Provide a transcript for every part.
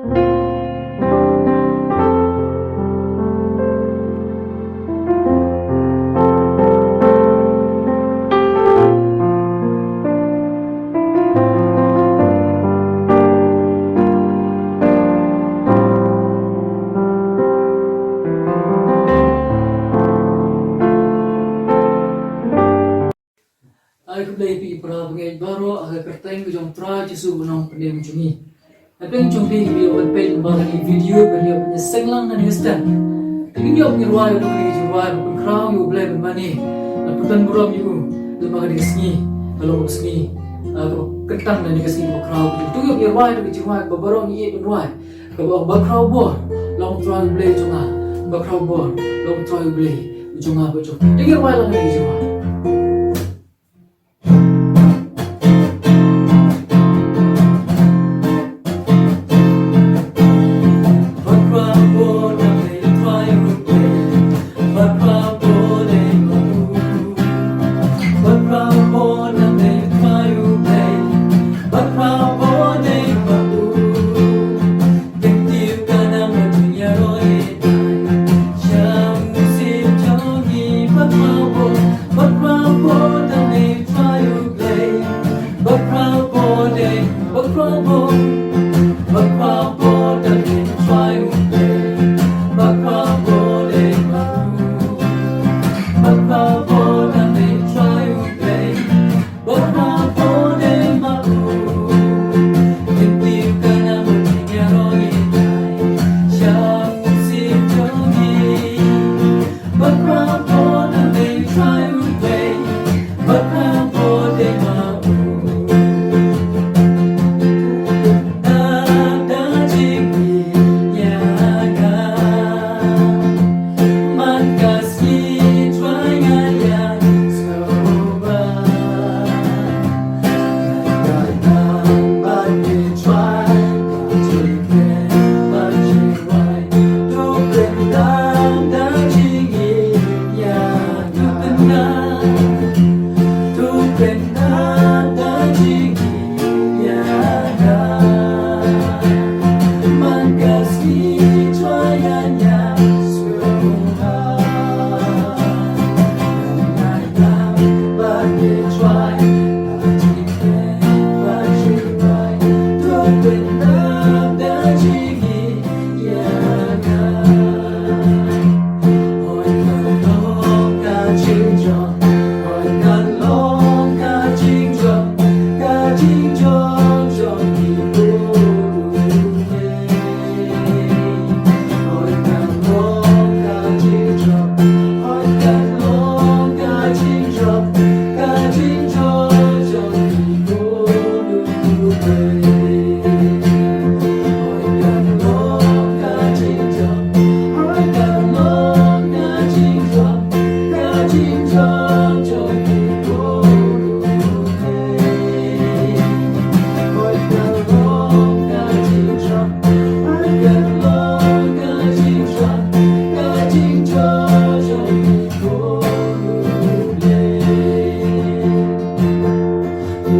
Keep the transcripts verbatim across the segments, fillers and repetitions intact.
Ai khublei ïa phi para bangeit baroh ha ka kyrteng ka jong U Trai Jisu u nongpynim jong ngi. Hapdeng jong phi kiba ïoh ban peit lyngba kane ka video, ban ïoh ban ïaseng lang na kane ka step. Te ngin ïoh ban rwai ïa kane ka jingrwai ban pynkhraw ïa U Blei ban mane, ban pynbun burom ïa u lyngba kane ka sngi ka long ka sngi, ah, kaba kyntang na kane ka sngi kaba khraw. Te ngin ïoh ban rwai ïa kane ka jingrwai kaba baroh ngi ïeit ban rwai, kaba ong: Bakhraw bor long U Trai U Blei jong nga, bakhraw bor long U Trai U Blei jong nga bad jong phi. Te ngin rwai lang kane ka jingrwai.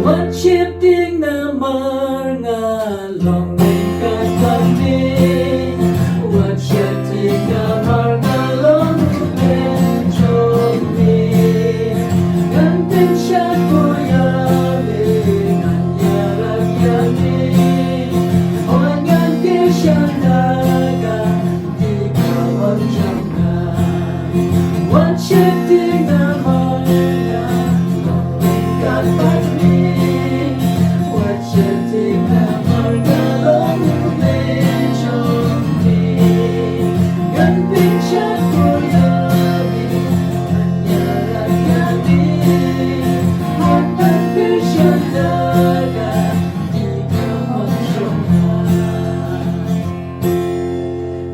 Wat sheptieng namar nga long ryngkat bad me. Wat sheptieng namar nga long ryngkat jong me. Ngan pynshai ïa me, ngan ïarap ïa me. Hooid ngan kyrshan da ka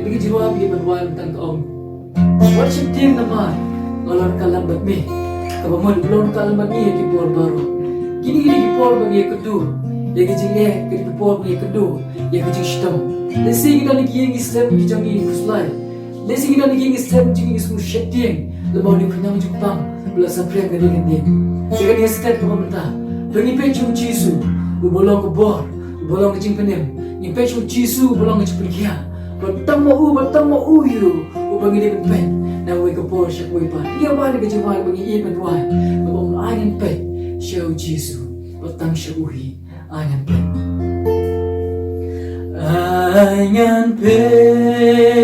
Kane ka jingrwai ba ngi ban rwai mynta ka ong: Wat sheptieng namar nga long ryngkat lem bad me. Kaba mut long ryngkat lem bad ngi ïa ki por baroh. Kine ki dei ki por ba ngi ïakynduh ïa ka jingeh, kine ki por ba ngi ïakynduh ïa ka jingshitom. Lehse ngi don ha ki ïing ki sem ki jong ngi khuslai. Lehse ngi don ha ki ïing ki sem ki jong ngi, ngi sngewsih sheptieng lem bad une u khñiang jingpang ba la saphriang kane kane. Te kane ka step kaba mynta ba ngi peit sha U Jisu, uba long ka bor, uba long ka jingpynim. Ngin peit sha u Jisu uba long ka jingpynkhiah. Bad tang ma u, bad tang ma u ïa u, uba ngi dei ban peit na kawei ka por sha kawei pat. Ïa ba ne ka jingwan ba ngi ïeit ban duwai, kaba ong ai ngan peit sha u Jisu. Bad tang sha u hi ai ngan peit. Ai ngan peit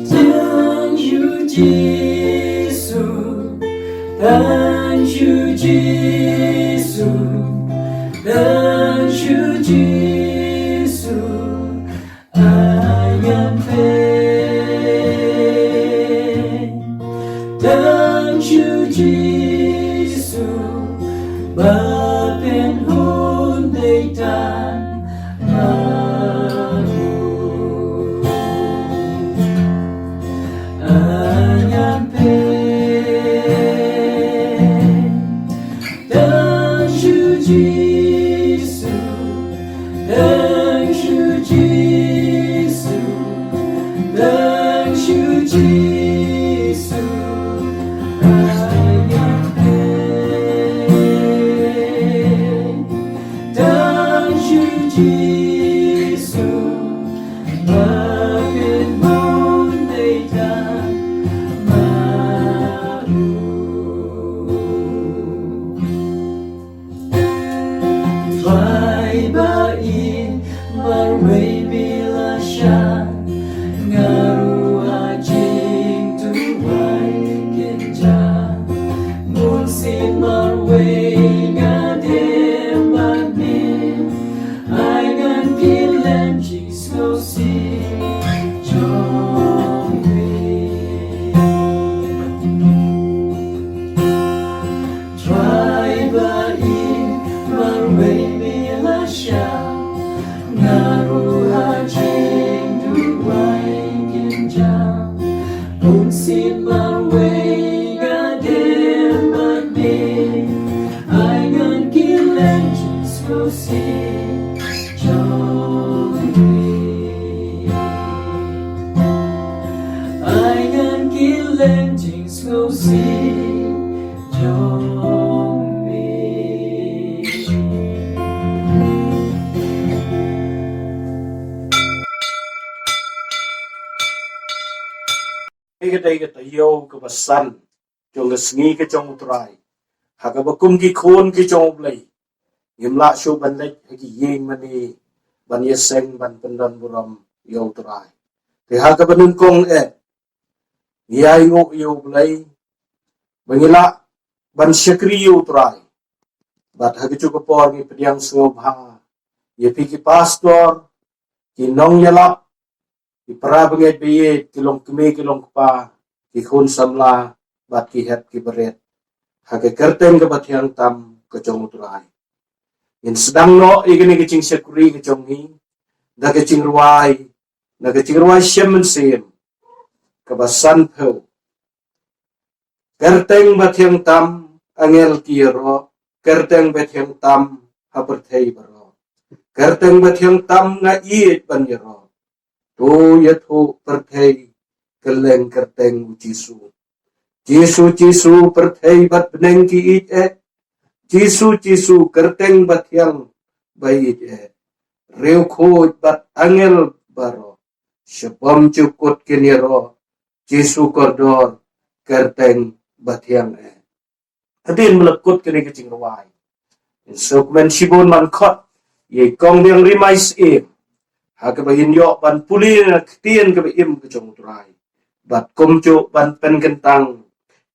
tang sha u Jisu. Tang sha u Jisu, tang sha u Jisu, ai ngan peit. Tang sha u Jisu, ba pynhun dei tang ma u. Ai ngan peit. Tang sha u Jisu, tang sha u Jisu, tang sha u Jisu, ai ngan peit. Tang sha u Jisu, ba pynhun dei tang ma u. Trai ba ïeit marwei me la shah, nga ruh ha jingduwai kynja. Bunsien marwei nga dem bad me, ai ngan kylleng jingsngewsih jong me. Trai ba ïeit marwei me la shah, nga ruh ha jingduwai kynja. Bunsien marwei nga dem bad me, ai ngan kylleng jingsngewsih jong me. Ai ngan kylleng jingsngewsih jong me. Kane ka dei ka taïew kaba san jong ka sngi ka jong U Trai, ha kaba kum ki khun ki jong U Blei ngim lah shuh ban leit ha ki ïing mane ban ïaseng ban pyndonburom ïa U Trai. Te ha kaba nyngkong eh, ngi ainguh ïa U Blei ba ngi lah ban shakri ïa U Trai. Bad ha kajuh ka por ngi pdiang sngewbha ïa phi ki pastor, ki nongïalap, ki para bangeit baieit, ki longkmie ki longkpa, ki khun samla bad ki hep ki barit ha ka kyrteng kaba thiang tam ka jong U Trai. Ngin sdang noh ïa kane ka jingshakri ka jong ngi da ka jingrwai, da ka jingrwai Shem Mynsiem kaba sanphew. Kyrteng ba thiang tam, angel ki ïaroh, kyrteng ba thiang tam ha pyrthei baroh. Kyrteng ba thiang tam nga ïeit ban ïaroh. To ïathuh pyrthei kylleng kyrteng U Jisu. Jisu, Jisu, pyrthei bad bneng ki ïeit eh. Jisu, Jisu, kyrteng ba thiang ba ïeit eh. Riewkhuid bad angel baroh, shibun jukut kin ïaroh. Jisu kordor, kyrteng ba thiang eh. Hadien ba la kut kane ka jingrwai, ngin sngewkmen shibun ban khot ïa i Kong Diang Rimai Syiem ha kaba in ïoh ban pule na ka ktien kaba im ka jong U Trai, bad kumjuh ban pynkyntang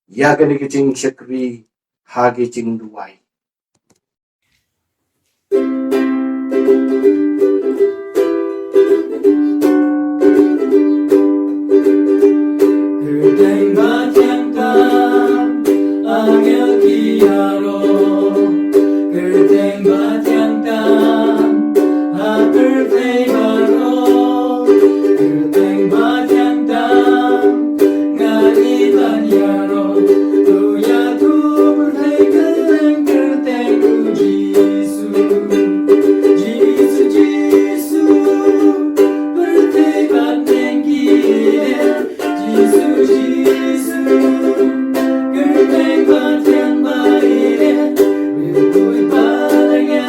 ïa kane ka jingshakri ha ka jingduwai. Kyrteng ba thiang tam, angel ki ïaroh. Kyrteng ba thiang tam, ha pyrthei baroh. Kyrteng ba thiang tam, nga ïeit ban ïaroh. To ïathuh pyrthei kylleng kyrteng U Jisu. Jisu, Jisu, pyrthei bad bneng ki ïeit eh. Jisu, Jisu, kyrteng ba thiang ba ïeit eh. Riewkhuid bad angel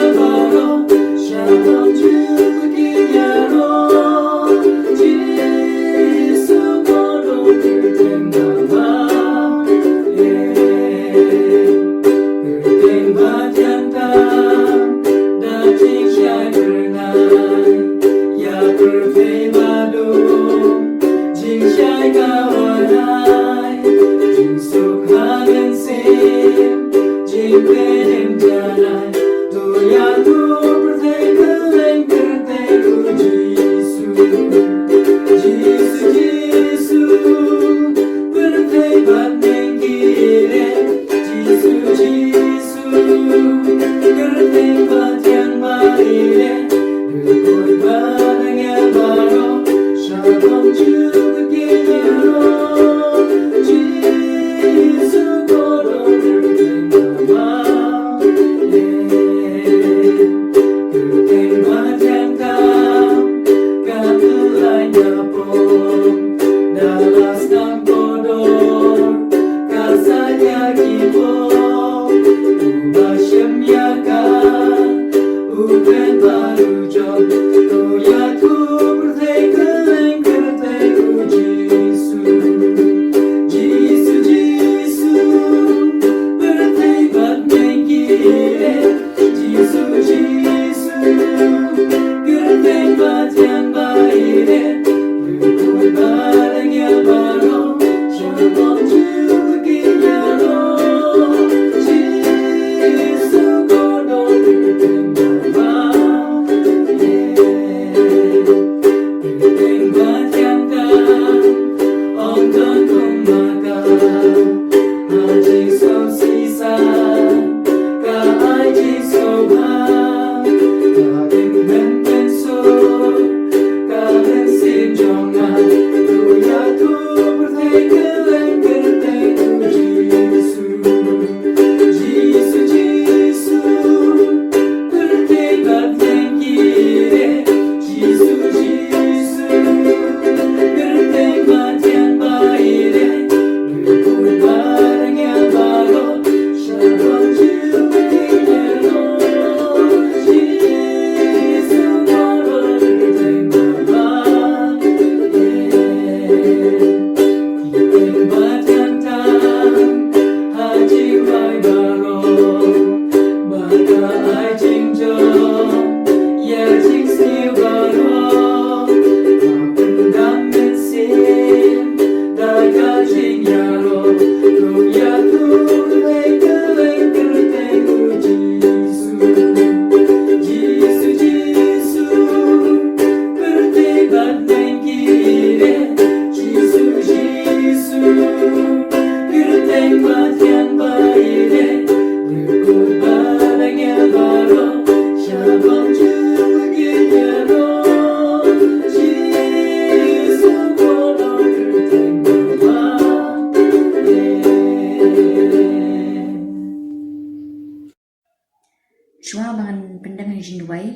Shuwa ba ngan pyndem ha ka jingduwai,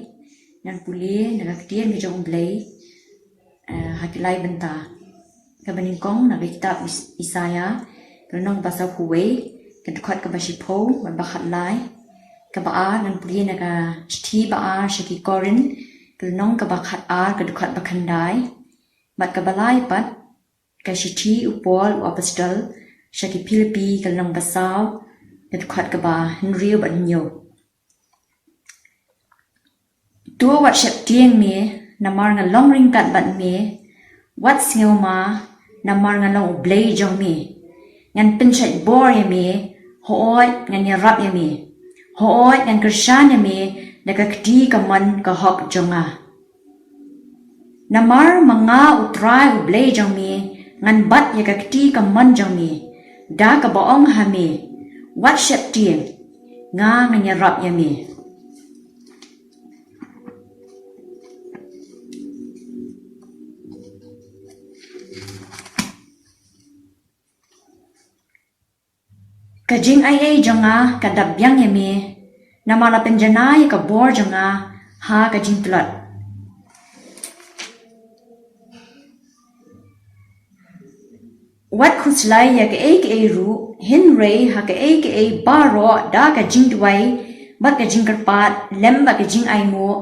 ngan pule na ka ktien ka jong U Blei, eh, ha ki lai bynta. Kaba nyngkong na ka kitab Is-, Isaiah, ka lynnong ba saphew wei, ka dkhot kaba shiphew, bad ba khatlai. Kaba ar ngan pule na ka shithi ba ar sha ki Korinth, ka lynnong kaba khatar, ka dkhot ba khyndai. Bad kaba lai pat, ka shithi u Paul u apostol sha ki Philippi, ka lynnong ba saw, ka dkhot kaba hynriew bad hynñiew. To wat sheptieng me, namar nga long ryngkat bad me, wat sngewma, namar nga long U Blei jong me. Ngan pynshait bor ïa me, hooid ngan ïarap ïa me. Hooid ngan kyrshan ïa me, da ka kti kamon ka hok jong nga. Namar ma nga U Trai U Blei jong me, ngan bat ïa ka kti kamon jong me, da kaba ong ha me, wat sheptieng, nga ngan ïarap ïa me. Ka jingaiei jong nga ka dap biang ïa me, namar la pynjanai ïa ka bor jong nga ha ka jingtlot. Wat khuslai ïa kaei kaei ruh, hynrei ha kaei kaei baroh da ka jingduwai bad ka jingkyrpad lem bad ka jingainguh,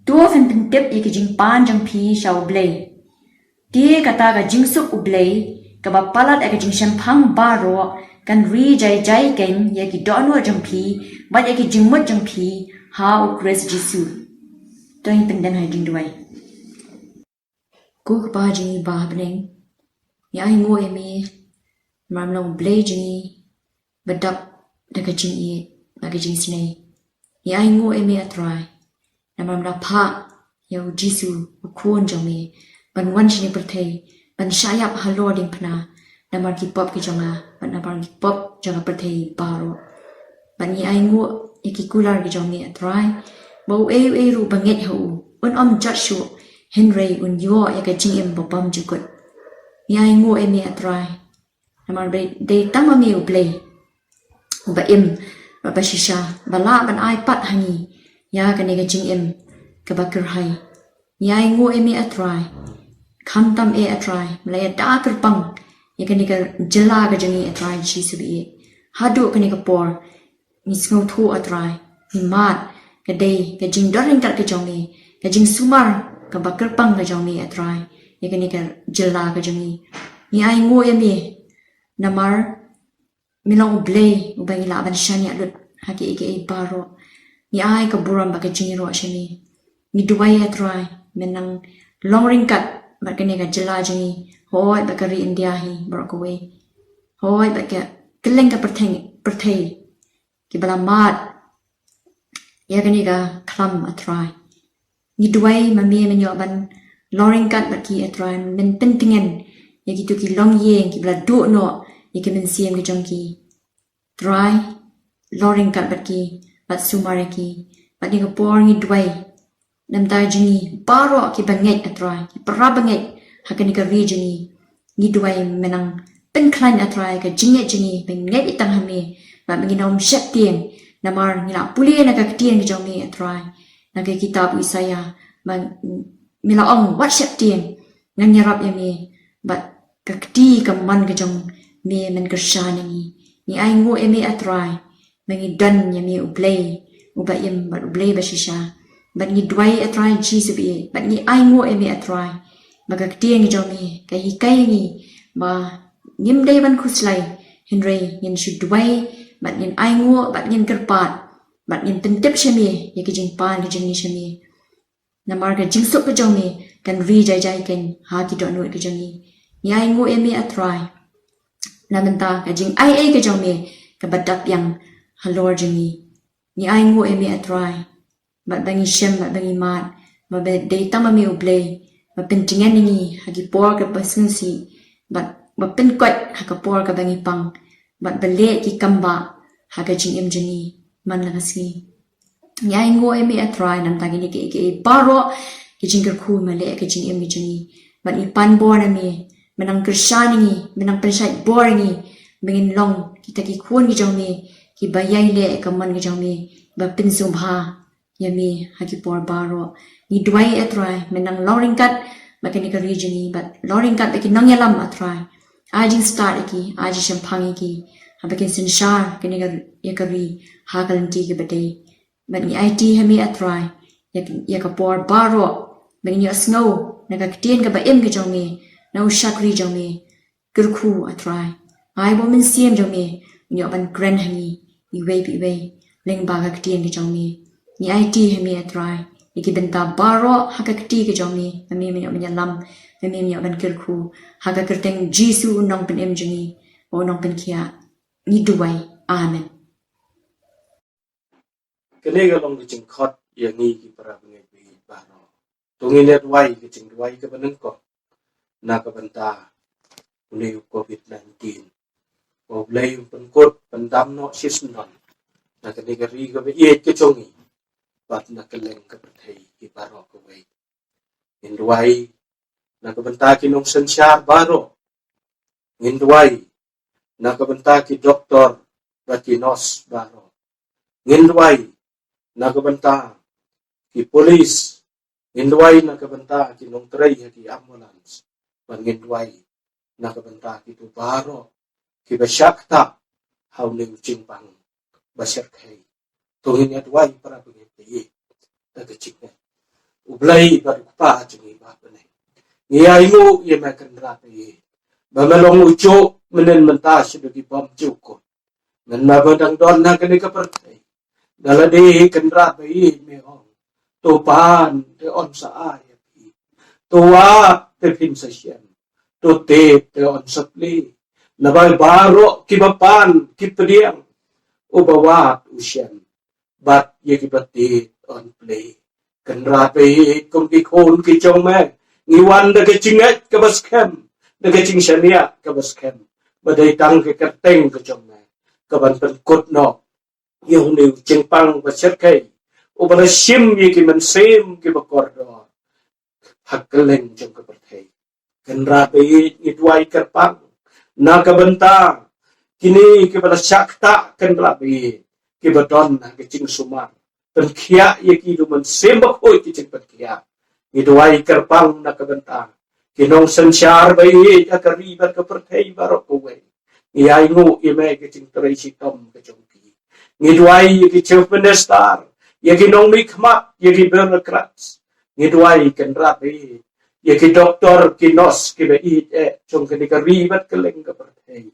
to phin pyntip ïa ka jingpan jong phi sha U Blei. Te kata ka jingsuk U Blei, kaba palat ïa ka jingshemphang baroh, kan ri jai jai keiñ ïa ki dohnud jong phi bad ïa ki jingmut jong phi ha U Khrist Jisu. To ngin pyndem ha ka jingduwai. Ko Kpa jong ngi ba ha bneng, ngi ainguh ïa me namar me long U Blei jong ngi ba dap da ka jingïeit bad ka jingisynei. Ngi ainguh ïa me, A Trai, namar me la phah ïa U Jisu, U Khun jong me, ban wan sha kane ka pyrthei, ban shah ïap halor diengphna namar ki pop ki jong nga bad namar ki pop jong ka pyrthei baroh. Bad ngi ainguh ïa ki kular ki jong me, A Trai, ba uei uei ruh ba ngeit ha u un ym jot shuh, hynrei un ïoh ïa ka jingim ba bymjukut. Ngi ainguh ïa me, A Trai, namar ba dei tang ma me U Blei uba im bad ba shisha, ba lah ban ai pat ha ngi ïa kane ka jingim kaba kyrhai. Ngi ainguh ïa me, A Trai, khamtam eh, A Trai, me la ïada kyrpang ïa kane ka jylla ka jong ngi, A Trai Jisu ba ïeit. Haduh kane ka por ngi sngewthuh, A Trai, ngi mad ka dei ka jingdon ryngkat ka jong me, ka jingsumar kaba kyrpang ka jong me, A Trai, ïa kane ka jylla ka jong ngi. Ngi ainguh ïa me namar me long U Blei uba ngi lah ban shaniah lut ha kiei kiei baroh. Ngi ai ka burom bad ka jingïaroh sha me. Ngi duwai, A Trai, men nang long ryngkat bad kane ka jylla jong ngi, hooid bad ka ri India hi baroh kawei, hooid bad ka kylleng ka pyrthei, pyrthei, kiba la mad ïa kane ka khlam, A Trai. Ngi duwai ma me men ïoh ban long ryngkat bad ki, A Trai, men pyntngen ïa kito ki longïing kiba la duh noh ïa ki mynsiem ki jong ki. Trai, long ryngkat bad ki bad sumar ïa ki. Bad ha kane ka por ngi duwai na ka bynta jong ngi baroh kiba ngeit, A Trai, ki para bangeit ha kane ka ri jong ngi. Ngi duwai men nang pynkhlaiñ, A Trai, ka jingngeit jong ngi ba ngin ngeit tang ha me, ba ngin ym sheptieng, namar ngi la pule na ka ktien ka jong me, A Trai, na ka kitab u Isaiah, ba me la ong, wat sheptieng, ngan ïarap ïa me, bad ka kti kamon ka jong me men kyrshan ïa ngi. Ngi ainguh ïa me, A Trai, ba ngi don ïa me, U Blei uba im bad U Blei ba shisha. Bad ngi duwai, A Trai Jisu ba ïeit, bad ngi ainguh ïa me, A Trai, ba ka ktien ka jong me ka hikai ïa ngi ba ngim dei ban khuslai, hynrei ngin shu duwai, bad ngin ainguh, bad ngin kyrpad Bad ngin pyntip sha me ïa ki jingpan ki jingngeit sha me. Namar ka jingsuk ka jong me kan ri jai jai keiñ ha ki dohnud ka jong ngi. Ngi ainguh ïa me, A Trai, na bynta ka jingai ei ka jong me kaba dap ïang halor jong ngi. Ngi ainguh ïa me, A Trai, bad ba ngi shem, bad ba ngi mad, bad ba dei tang ma me U Blei ba pyntngen ïa ngi ha ki por kaba sngewsih, bad ba pynkoit ha ka por kaba ngi pang, bad ba leh ki kambah ha ka jingim jong ngi man la ka sngi. Ngi ainguh ïa me, A Trai, namar kine kiei kiei baroh ki jingkyrkhu me leh ha ka jingim ka jong ngi. Bad ngi pan bor na me, me nang kyrshan ïa ngi, me nang pynshait bor ïa ngi, ba ngin long kita ki khun ki jong me kiba ïai leh ïa ka mon ka jong me, ba pynsngewbha ïa me ha ki por baroh. Ngi duwai, A Trai, me nang long ryngkat bad kane ka ri jong ngi, bad long ryngkat bad ki nongïalam, A Trai. Ai jingstad ïa ki, ai jingshemphang ïa ki, haba kin synshar kane ka, ïa ka ri ha ka lynti kaba dei. Bad ngi aiti ha me, A Trai, ïa, ïa ka por baroh ba ngin ïohsngew na ka ktien kaba im ka jong me, na u shakri jong me. Kyrkhu, A Trai, ai ba u Mynsiem jong me un ïoh ban kren ha ngi iwei pa iwei lyngba ka ktien ka jong me. Ngi aiti ha me, A Trai, ïa ki bynta baroh ha ka kti ka jong me, ba me, me ïoh ban ïalam, ba me, me ïoh ban kyrkhu, ha ka kyrteng Jisu u Nongpynim jong ngi, u Nongpynkhiah, ngi duwai. Amen. Kane ka long ka jingkhot ïa ngi ki para bangeit baroh. To ngin ïa duwai ka jingduwai kaba nyngkong na ka bynta une u Covid nineteen. Ba U Blei un pynkut pyndam noh shisyndon na kane ka ri kaba ïeit ka jong ngi, bad na kylleng ka pyrthei hi baroh kawei. Ngin duwai na ka bynta ki nongsynshar baroh. Ngin duwai na ka bynta ki doktor bad ki nos baroh. Ngin duwai na ka bynta ki pulis. Ngin duwai na ka bynta ki nongtrei ha ki ambulance. Bad ngin duwai na ka bynta kito baroh kiba shah ktah ha une u jingpang ba shyrkhei. To ngin ïa duwai, para bangeit, da ka jingngeit. U Blei bad U Kpa jong ngi ba ha bneng, ngi ainguh ïa me, Kynrad, ba me long u juh mynhynnin mynta shaduh ki bymjukut. Mynba me dang don ha kane ka pyrthei, da lade, Kynrad, ba ïeit me ong, to pan te yn sa ai ïa phi, to wad te phin sa shem, to tip te yn sa plie. Naba baroh kiba pan ki pdiang, uba wad u shem, bad ïa kiba tip yn plie. Kynrad, ïeit, kum ki khun ki jong me, ngi wan da ka jingngeit kaba skhem, da ka jingshaniah kaba skhem, ba dei tang ka kyrteng ka jong me kaban pynkut noh ïa une u jingpang ba shyrkhei, uba la shim ïa ki mynsiem kiba kordor ha kylleng jong ka pyrthei. Kynrad, ïeit, ngi duwai kyrpang na ka bynta kine kiba la shah ktah, Kynrad, ïeit, kiba don ha ka jingsumar. Pynkhiah ïa ki da u Mynsiem Bakhuid, ki jingpynkhiah. Ngi duwai kyrpang na ka bynta ki nongsynshar ba ïeit ha ka ri bad ka pyrthei baroh kawei. Ngi ainguh ïa me, ka jingtrei shitom ka jong ki. Ngi duwai ïa ki Chief Minister, ïa ki nongmihkhmat, ïa ki bureaucrats. Ngi duwai, Kynrad, ïeit, ïa ki doktor, ki nos kiba ïeit eh jong kane ka ri bad kylleng ka pyrthei.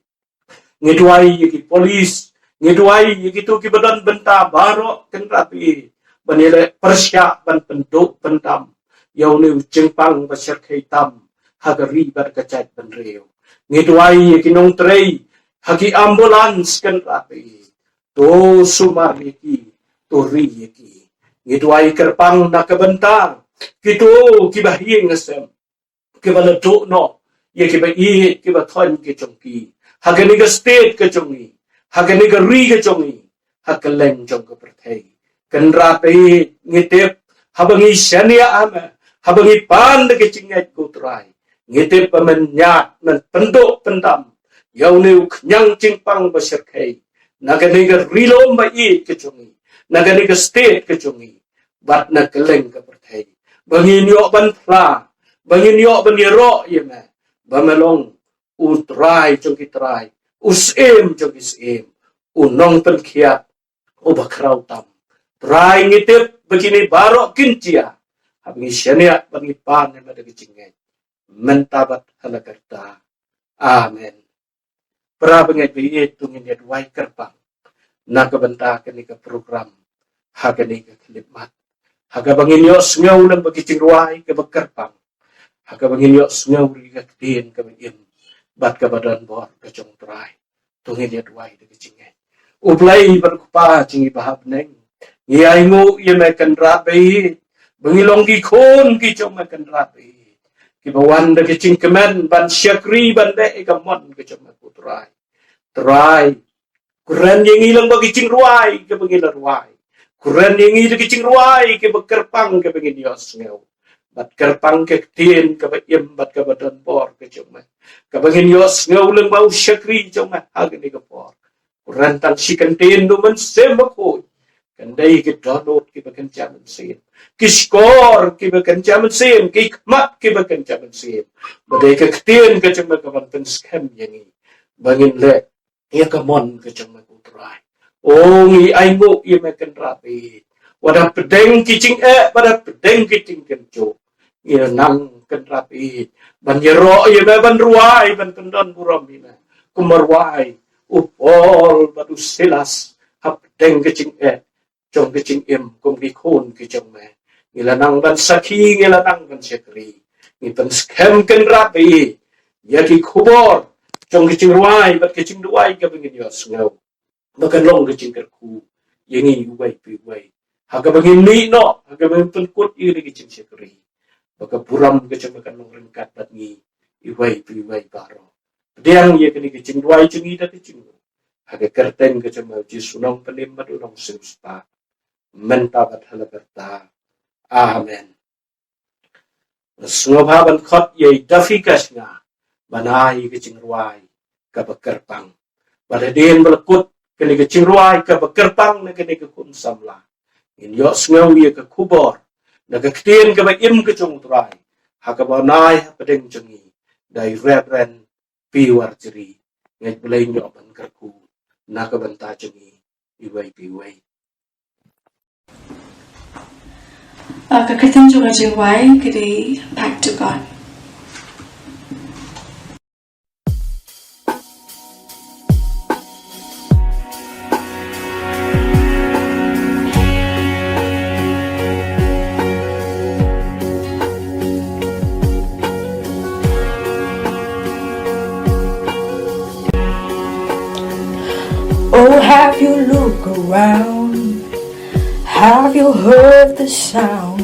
Ngi duwai ïa ki pulis, ngi duwai ïa kito kiba don bynta baroh, Kynrad, ïeit, ban ïaleh pyrshah ban pynduh pyndam ïa une u jingpang ba shyrkhei tam ha ka ri bad ka jaitbynriew. Ngi duwai ïa ki nongtrei ha ki ambulance, Kynrad, ïeit, to sumar ïa ki, to ri ïa ki. Ngi duwai kyrpang na ka bynta kito kiba ha ïing ha sem, kiba la duh noh ïa kiba ïeit, kiba thoiñ ki jong ki ha kane ka state ka jong ngi, ha kane ka ri ka jong ngi, ha kylleng jong ka pyrthei. Kynrad, ïeit, ngi tip haba ngi shaniah ha me, haba ngi pan da ka jingngeit, ko Trai, ngi tip ba men ñiad, men pynduh pyndam ïa une u khñiang jingpang ba shyrkhei na kane ka ri lum ba ïeit ka jong ngi, na kane ka state ka jong ngi, bad na kylleng ka pyrthei. Ba ngin ïoh ban phla, ba ngin ïoh ban ïaroh ïa me, ba me long u Trai jong ki trai, u Syiem jong ki syiem, u Nongpynkhiah uba khraw tam. Trai, ngi tip ba kine baroh kin jia haba ngi shaniah bad ngi pan ïa me da ka jingngeit, mynta bad ha la karta. Amen. Para bangeit ba ïeit, to ngin ïa duwai kyrpang na ka bynta kane ka program ha kane ka khyllipmat, ha kaba ngin ïohsngew lem bad ki jingrwai kiba kyrpang, ha kaba ngin ïohsngew ruh ïa ka ktien kaba im bad kaba don bor ka jong U Trai. To ngin ïa duwai da ka jingngeit. U Blei bad U Kpa jong ngi ba ha bneng, ngi ainguh ïa me Kynrad baieit, ba ngi long ki khun ki jong me Kynrad baieit, kiba wan da ka jingkmen ban shakri, ban leh ïa ka mon ka jong me ko Trai. Trai, kren ïa ngi lyngba ki jingrwai kiba ngi la rwai. Kren ïa ngi da ki jingrwai kiba kyrpang kiba ngin ïohsngew, bad kyrpang ka ktien kaba im bad kaba don bor ka jong me, kaba ngin ïohsngew lyngba u shakri jong me ha kane ka por. Kren tang shi kyntien da U Mynsiem Bakhuid, kan dei ki dohnud kiba kynja mynsiem, ki shkor kiba kynja mynsiem, ki khmat kiba kynja mynsiem, ba dei ka ktien ka jong me kaban pynskhem ïa ngi ba ngin leh ïa ka mon ka jong me ko Trai. O, ngi ainguh ïa me Kynrad baieit, wat hapdeng ki jingeh, wat hapdeng ki jingkynjuh, ngi la nang Kynrad baieit ban ïaroh ïa me, ban rwai, ban pyndonburom ïa me kum ba rwai u Paul bad u Silas hapdeng ka jingeh jong ka jingim kum ki khun ki jong me. Ngi la nang ban sakhi, ngi la nang ban shakri. Ngi pynskhem Kynrad baieit ïa ki khubor jong ka jingrwai bad ka jingduwai kaba ngin ïohsngew, ba kan long ka jingkyrkhu ïa ngi uwei pa uwei, ha kaba ngin mih noh, ha kaba ngin pynkut ïa ka jingshakri, ba ka burom ka jong me kan long ryngkat bad ngi uwei pa uwei baroh. Pdiang ïa kane ka jingduwai jong ngi da ka jingkyrkhu ha ka kyrteng ka jong me U Jisu u Nongpynim bad u Nongsiewspah, mynta bad ha la karta. Amen. Sngewbha ban khot ïa i Duffy Kashnya ban ai ka jingrwai kaba kyrpang. Bad hadien ba la kut kane ka jingrwai kaba kyrpang na kane ka khun samla, ngin ïohsngew ïa ka khubor na ka ktien kaba im ka jong U Trai, ha kaba ai hapdeng jong ngi da i Reverend P. Warjri. Ngeit Blei, ngi ïoh ban kyrkhu na ka bynta jong ngi uwei pa uwei. Ah, ka kyrteng jong ka jingrwai ka dei Back to God. Oh, have you looked around? Have you heard the sound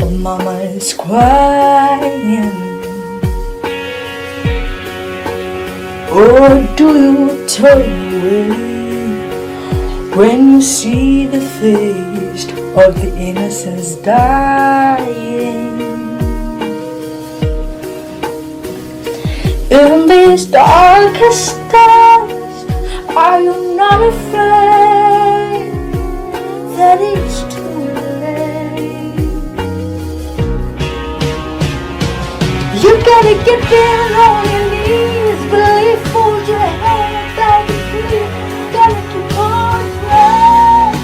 of mama's crying? Or do you turn away when you see the face of the innocents dying? In these darkest times, are you not afraid that it's too late? You gotta get down on your knees, believe, hold your head up and believe. Gotta keep on praying.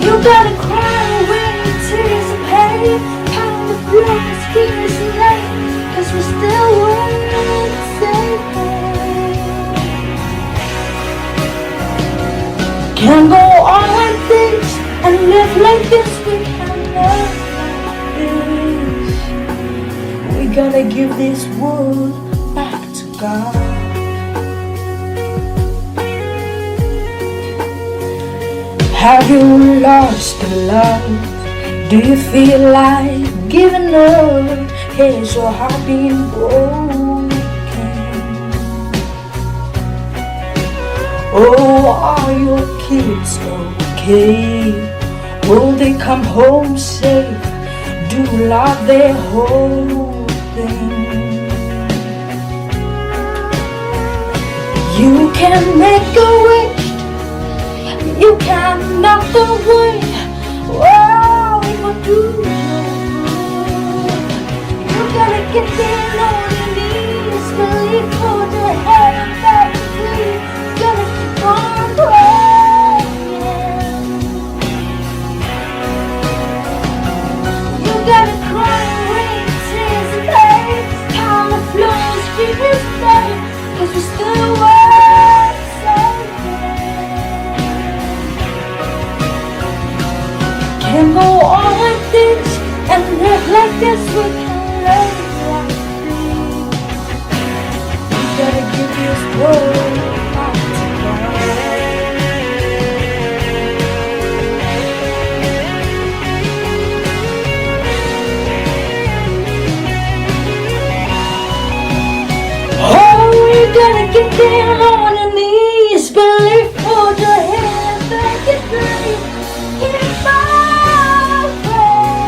You gotta cry away your tears of pain. Pound the floor, speak his name, 'cause we're still worth saving. Can't go on like this and live like this. We can't live like this. We gotta give this world back to God. Have you lost a love? Do you feel like giving up? Has your heart been broken? Oh, are your kids okay? Will they come home safe? Do you love their whole thing? You can make a wish, you can melt the wind. Oh, it will do you good. You gotta get down on your knees, believe, hold your head up and pray. Gotta keep on praying. You gotta cry, rain, tears, and pain. Time the flows, keep his name, 'cause we're still worth saving. Can go on like this and live like this, we can learn life. We gotta give this world back to God. Oh, we gotta get down on our knees, believe for the head, make it right. Keep on praying.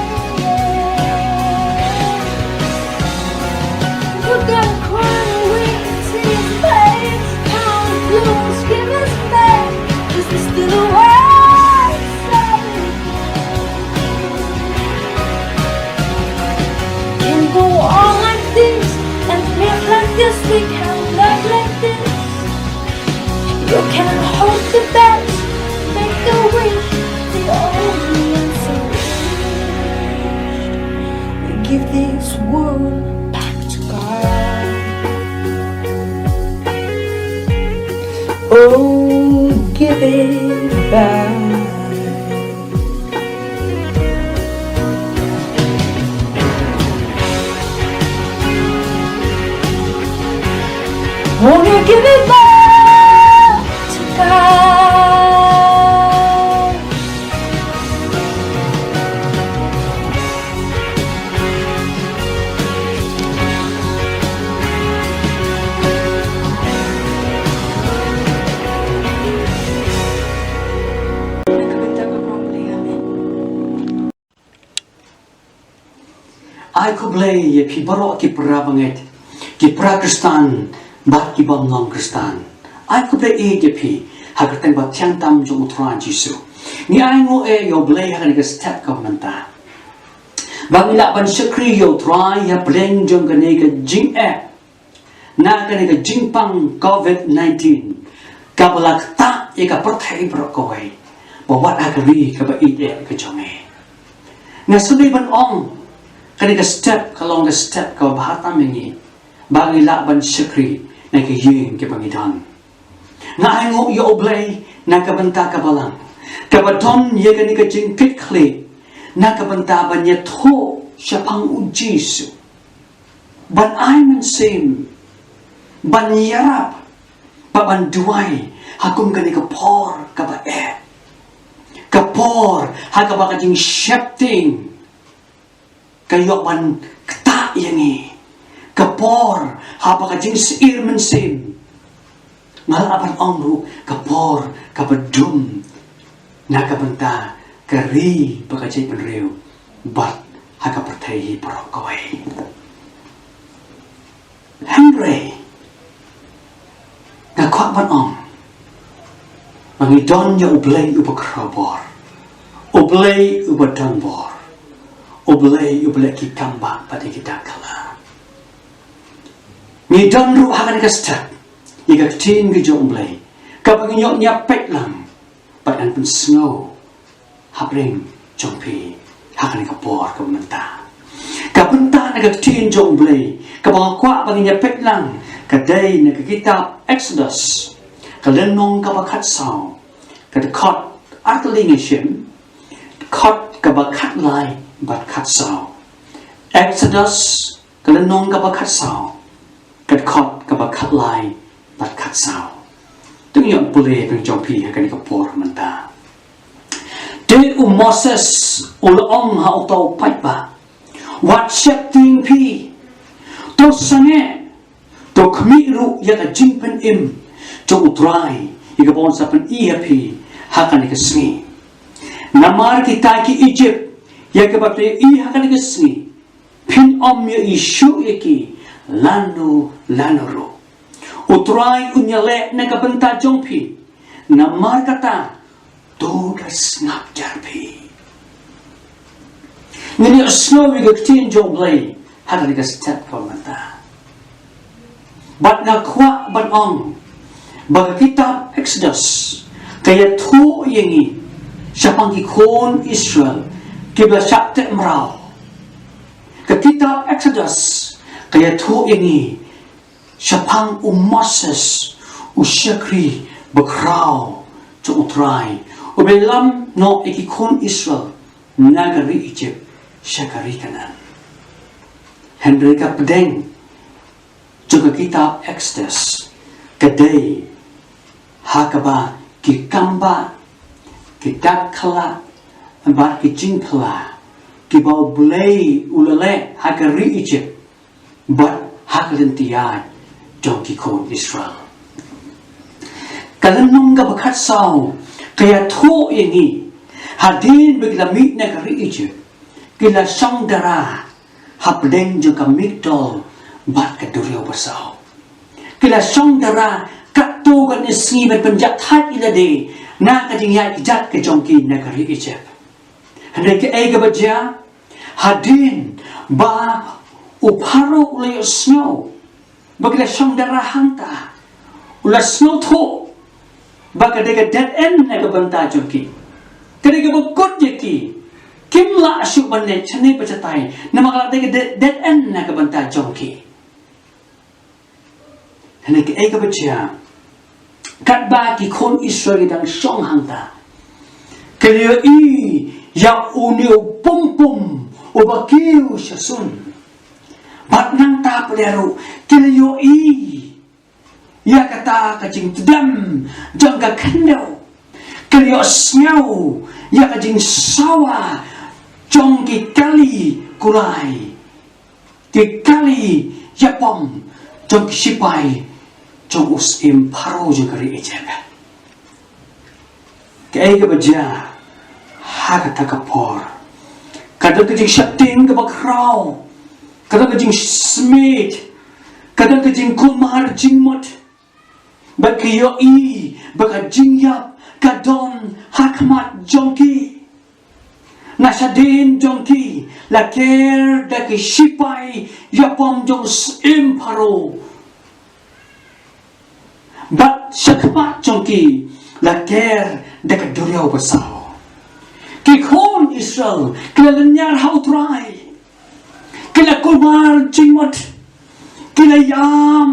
We're gonna cry with tears, babe. Count blues, give us back, 'cause we still a way. Can go on like this and live like this. We can love like this. You can hope the best, make a wish. The only answer is we give this world back to God. Oh, give it back. Won't you give it back to God? Ai khublei ïa phi baroh ki para bangeit, ki para Khristan bad ki bym long Khristan. Ai khublei ïa phi ha ka kyrteng ba thiang tam jong U Trai Jisu. Ngi ainguh ïa U Blei ha kane ka step ka mynta ba ngi lah ban shakri ïa U Trai hapdeng jong kane ka jingeh na kane ka jingpang covid nineteen kaba la ktah ïa ka pyrthei baroh kawei, ba wat ha ka ri kaba ïeit ka jong ngi. Nga sngewdei ban ong, kane ka step ka long ka step kaba bha tam ïa ngi ba ngi lah ban shakri na ki ïing kiba ngi don. Nga ainguh ïa U Blei na ka bynta ka balang kaba don ïa kane ka jingkitkhlieh na ka bynta ban ïathuh shaphang U Jisu, ban ai mynsiem, ban ïarap, bad ban duwai ha kum kane ka por kaba eh, ka por ha kaba ka jingsheptieng ka ïoh ban ktah ïa ngi, ka por ha ba ka jingsyier mynsiem, nga lah ban ong ruh ka por kaba dum na ka bynta ka ri ba ka jaitbynriew bad ha ka pyrthei hi baroh kawei. Hynrei nga kwah ban ong ba ngi don ïa U Blei uba khraw bor, U Blei uba don bor, U Blei uba leh ki kam bha bad ïa ki dak kala. Ngi don ruh ha kane ka step ïa ka ktien ka jong U Blei kaba ngi ïoh ñiah peit lang bad ngan pynsngew hapdeng jong phi ha kane ka por kaba mynta. Ka bynta na ka ktien jong U Blei kaba nga kwah ba ngin ïa peit lang ka dei na ka kitab Exodus, ka lynnong kaba khatsaw, ka dkhot artylli ngi shim, dkhot kaba khatlai bad khatsaw. Exodus, ka lynnong kaba khatsaw, ka dkhot kaba khatlai bad khatsaw. To ngin ïa pule pynjong phi ha kane ka por mynta. Te u Moses u la ong ha uta u paidbah, wat sheptieng phi, to sangeh, to khmih ruh ïa ka jingpynim jong U Trai ïa kaba un sa pyni ha phi ha kane ka sngi. Namar kita ki Ijipt ïa kiba phi ïohi ha kane ka sngi, phin ym ïohi shuh ïa ki lano lano ruh. U Trai un ïaleh na ka bynta jong phi. Namar kata, to da sngap jar phi. Ngin ïa sngew ïa ka ktien jong U Blei ha kane ka step kaba mynta. Bad nga kwah ban ong ba ka kitab Exodus ka ïathuh ïa ngi shaphang ki khun Israel kiba la shah teh mraw. Ka kitab Exodus ka ïathuh ïa ngi shaphang u Moses, u shakri bakhraw jong U Trai, uba ïalam noh ïa ki khun Israel na ka ri Egypt sha ka ri Kanaan. Hynrei ka pdeng jong ka kitab Exodus ka dei ha kaba ki kambah, ki dak khlad bad ki jingphylla kiba U Blei u la leh ha ka ri Egypt bad ha ka lynti ïaid jong ki khun Israel. Ka lynnong kaba khatsaw ka ïathuh ïa ngi hadien ba ki la mih na ka ri Egypt, ki la shong dara hapdeng jong ka Migdol bad ka duriaw basaw. Ki la shong dara katto katne sngi ban pynjah thait ïa lade na ka jingïaid kjat ka jong ki na ka ri Egypt. Hynrei kaei kaba jia, hadien ba u Pharaoh u la ïohsngew ba ki la shong dara hangta, u la sngewthuh ba ka dei ka dead end na ka bynta jong ki. Ka dei kaba kut ïa ki. Kim lah shuh ban leit shane ba shatai namar ka la dei ka de- dead end na ka bynta jong ki. Hynrei kaei kaba jia, katba ki khun Israel ki dang shong hangta, ki la ïohi ïa une u pum pum uba kiew shasun. Bad nangta pat ruh ki la ïohi ïa kata ka jingtdem jong ka khyndew. Ki la ïohsngew ïa ka jingsawa jong ki kali kulai, ki kali ïapom jong ki shipai jong u syiem Pharaoh jong ka ri Egypt. Kaei kaba jia ha kata ka por? Ka don ka jingsheptieng kaba khraw, ka don ka jingsmit, ka don ka jingkulmar jingmut. Bad ki ïohi ba ka jingïap ka don ha khmat jong ki. Na shadien jong ki la ker da ki shipai ïapom jong u syiem Pharaoh. Bad sha khmat jong ki la ker da ka duriaw basaw. Ki khun Israel ki la lynñiar ha U Trai, ki la kulmar jingmut, ki la ïam,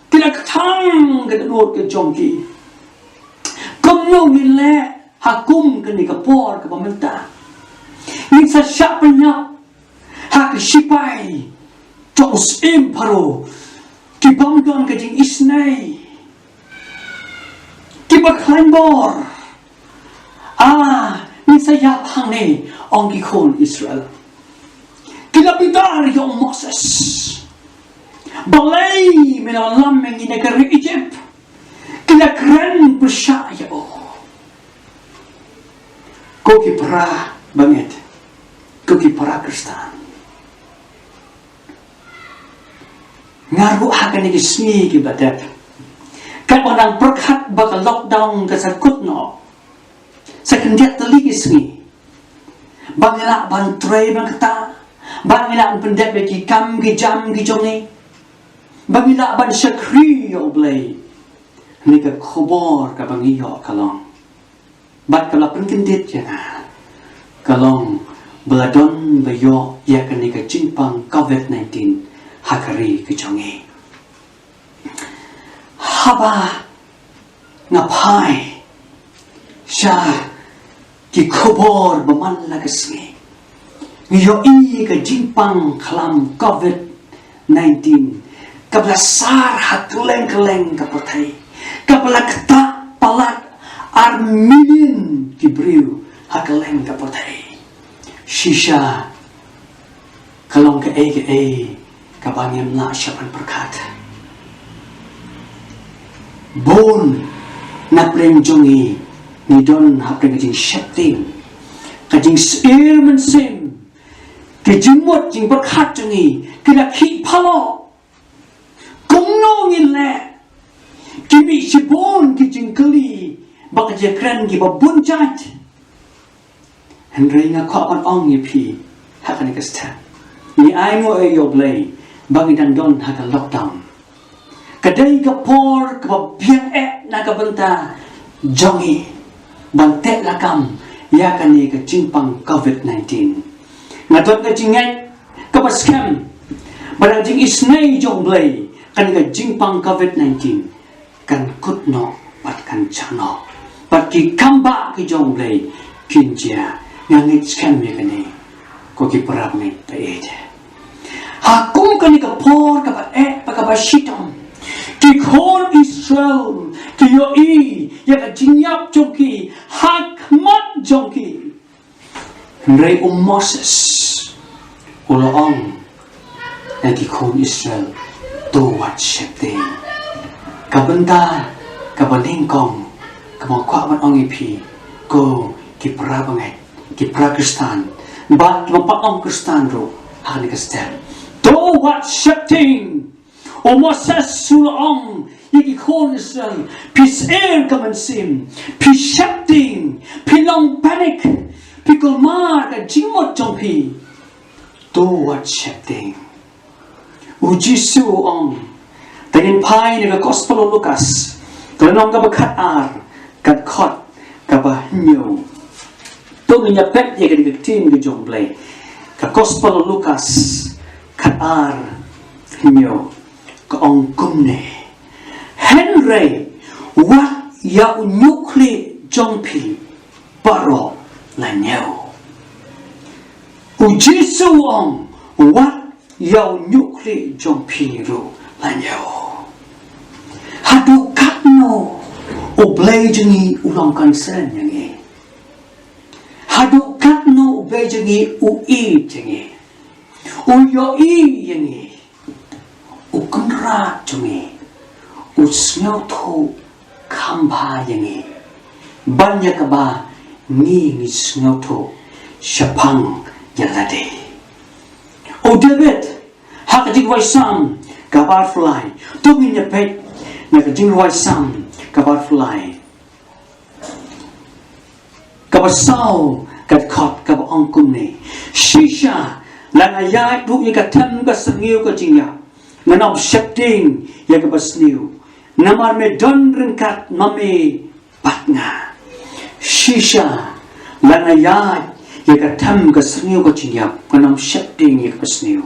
ki la kthang ka dohnud ka jong ki. Kumno ngin leh ha kum kane ka por kaba mynta? Ngin sa shah pynïap ha ki shipai jong u syiem Pharaoh, ki bym don ka jingisynei, kiba khlaiñ bor. Ah, ngin sa ïap hangne, ong ki khun Israel. Ki la bitar ïa u Moses. Balei me la lam ïa ngi na ka ri Egypt? Ki la kren pyrshah ïa u. Ko ki para bangeit, ko ki para Khristan, nga ruh ha kane ki sngi kiba dep, katba nga dang pyrkhat ba ka lockdown ka sa kut noh, sa khyndiat tylli ki sngi, ba ngi lah ban trei ban ktah, ba ngi lah ban pyndep ïa ki kam ki jam ki jong ngi, ba ngi lah ban shakri ïa U Blei. Kane ka khubor kaba ngi ïoh ka long, bad ka la pynkyndit ïa nga, ka long ba la don ba ïoh ïa kane ka jingpang covid nineteen ha ka ri ka jong ngi. Haba nga phai sha ki khubor ba man la ka sngi, ngi ïohi ka jingpang khlam covid nineteen kaba la sar ha kylleng kylleng ka pyrthei, kaba la ktah palat ar million ki briew ha kylleng ka pyrthei. Shisha ka long kaei kaei kaba ngim lah shuh ban pyrkhat. Bun na pdeng jong ngi, ngi don ha pdeng ka jingsheptieng, ka jingsyier mynsiem, ka jingmut jingpyrkhat jong ngi ki la khih phalok. Kumno ngin leh? Ki mih shibun ki jingkylli bad ki jingkren kiba bun jait. Hynrei nga kwah ban ong ïa phi ha kane ka step, ngi ainguh ïa U Blei ba ngi dang don ha ka lockdown. Ka dei ka por kaba biang eh na ka bynta jong ngi ban teh lakam ïa kane ka jingpang covid nineteen. Nga don ka jingngeit kaba skhem ba da ka jingisynei jong U Blei kane ka jingpang covid nineteen kan kut noh bad kan jah noh, bad ki kambah ki jong U Blei kin jia Nga ngeit skhem ïa kane, ko ki para bangeit ba ïeit. Ha kum kane ka por kaba eh bad kaba shitom, ki khun Israel ki ïohi ïa ka jingïap jong ki ha khmat jong ki. Hynrei u Moses u la ong ïa ki khun Israel, to wat sheptieng. Ka bynta kaba nyngkong kaba nga kwah ban ong ïa phi, ko ki para bangeit, ki para Khristan, bad kiba ym pat long Khristan ruh, ha kane ka step, to wat sheptieng. U Moses u la ong ïa ki khun Israel, phi syier ka mynsiem, phi sheptieng, phi long panic, phi kulmar ka jingmut jong phi. To wat sheptieng. U Jisu u ong, te ngin phai na ka Gospel u Lukas, ka lynnong kaba khatar, ka dkhot kaba hynñiew. To ngin ïa peit ïa kane ka ktien ka jong U Blei. Ka Gospel u Lukas khatar, hynñiew, ka ong kumne: Hynrei wat ïa u ñiuhkhlieh jong phi baroh la ñiew. U Jisu u ong, wat ïa u ñiuhkhlieh jong phi ruh la ñiew. Haduh katno U Blei jong ngi u long concern ïa ngi? Haduh katno U Blei jong ngi u ïeit ïa ngi, u ïohi ïa ngi, u Kynrad jong ngi, u sngewthuh kham bha ïa ngi ban ïa kaba ngi ngi sngewthuh shaphang ïa lade? U David, ha ka Jingrwai Salm kaba arphew lai, to ngin ïa peit na ka Jingrwai Salm kaba arphew lai, kaba saw, ka dkhot kaba ong kumne: Shisha la nga ïaid ruh ïa ka them ka syrngiew ka jingïap, ngan ym sheptieng ïa kaba sniew, namar me don ryngkat ma me bad nga. Shisha la nga ïaid ïa ka them ka syrngiew ka jingïap, ngan ym sheptieng ïa kaba sniew,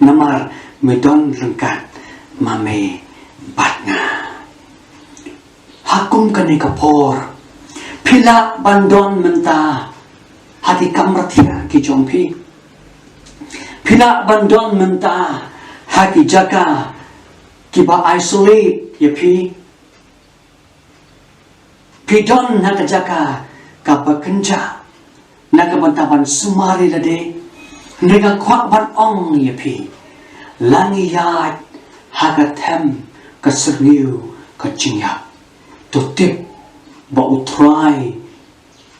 namar me don ryngkat ma me bad nga. Ha kum kane ka por, phi lah ban don mynta ha ki kamra thiah ki jong phi. Phi lah ban don mynta ha ki jaka kiba isolate ïa phi. Phi don ha ka jaka kaba kynjah na ka bynta ban sumar ïa lade. Hynrei nga kwah ban ong ïa phi, la ngi ïaid ha ka them ka syrngiew ka jingïap, to tip ba U Trai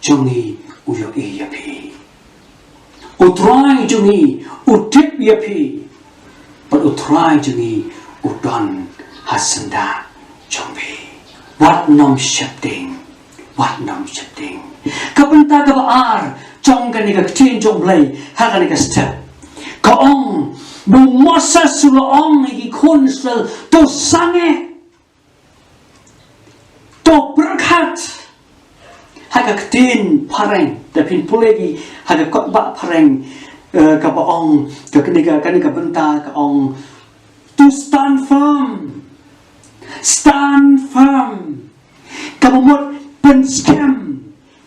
jong ngi u ïohi ïa phi. U Trai jong ngi u tip ïa phi, bad U Trai jong ngi u don ha syndah jong phi. Wat nym sheptieng, wat nym sheptieng. Ka bynta kaba ar jong kane ka ktien jong U Blei ha kane ka step, ka ong ba u Moses u la ong ïa ki khun Israel, to sangeh, to pyrkhat. Ha ka ktien phareng, da phin pule ki ha ka kot ba phareng, eh, kaba ong, ka kane ka, kane ka bynta ka ong, to stand firm. Stand firm. Kaba mut pynskhem,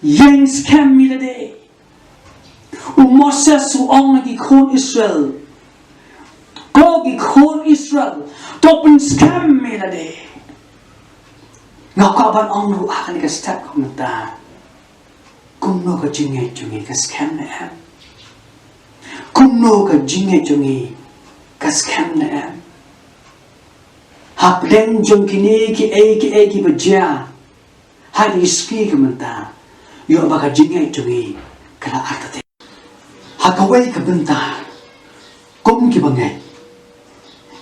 ïeng skhem ïa lade. U Moses u ong ïa ki khun Israel, ko ki khun Israel, to pynskhem ïa lade. Nga kwah ban ong ruh ha kane ka step ka mynta, kumno ka jingngeit jong ngi, ka skhem ne em? Kumno ka jingngeit jong ngi, ka skhem ne em? Hapdeng jong kine kiei kiei kiba jia ha kine ki sngi ka mynta, ïoh ba ka jingngeit jong ngi ka la artatien. Ha kawei ka bynta, kum ki bangeit,